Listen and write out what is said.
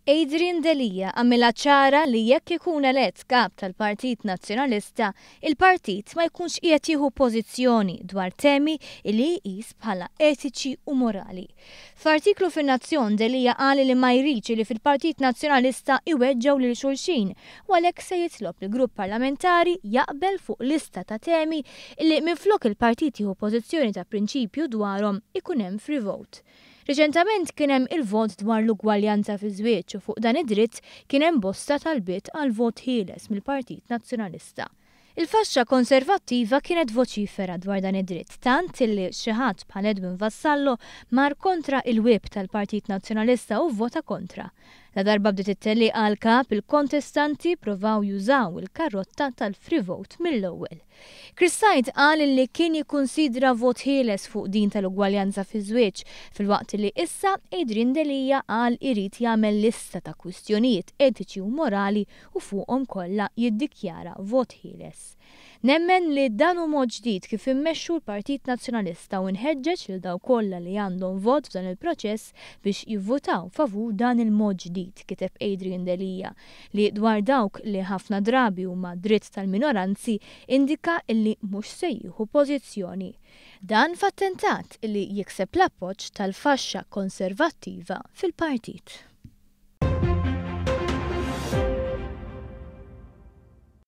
Adrian Delia għamilha ċara li jekk ikun elett kap tal-Partit Nazzjonalista, il-partit ma jkunx qiegħed jieħu pożizzjoni dwar temi li jqis bħala etiċi u morali. F'artiklu fin-Nazzjon Delia qal li ma jridx li fil-Partit Nazzjonalista iweġġgħu lil xulxin u għalhekk se jitlob li grupp parlamentari jaqbel fuq lista ta' temi li minflok il-partit jieħu pożizzjoni ta' prinċipju dwarhom ikun hemm free vote. Riċentament kien hemm il-vot dwar l-ugwaljanza fiż-żwieġ u fuq dan id-dritt kien hemm bosta talbiet għal vot ħieles mill-Partit Nazzjonalista. Il-faxxa konservattiva kienet voċifera dwar dan id-dritt tant illi xi ħadd bħal Edwin Vassallo mar kontra il-whip tal-Partit Nazzjonalista u vvota kontra. Ladarba bdiet it-tellieqa għall-kap, il-kontestanti provaw jużaw il-karrotta tal-free vote mill-ewwel. Chris Said qal li kien jikkunsidra vot ħieles fuq din tal-ugwaljanza fiż-żwieġ, filwaqt li issa Adrian Delia qal irid jagħmel lista ta' kwistjonijiet etiċi u morali u fuqhom kollha jiddikjara vot ħieles. Nemmen li dan hu mod ġdid kif immexxu l-Partit Nazzjonalista u nħeġġeġ lil dawk kollha li għandhom vot f'dan il-proċess biex jivvutaw favur dan il-mod ġdid, kiteb Adrian Delia, li dwar dawk li ħafna drabi huma dritt tal-minoranzi indika illi mhux se jieħu pożizzjoni. Dan f'attentat li jikseb l-appoġġ tal-faxxa konservattiva fil-partit.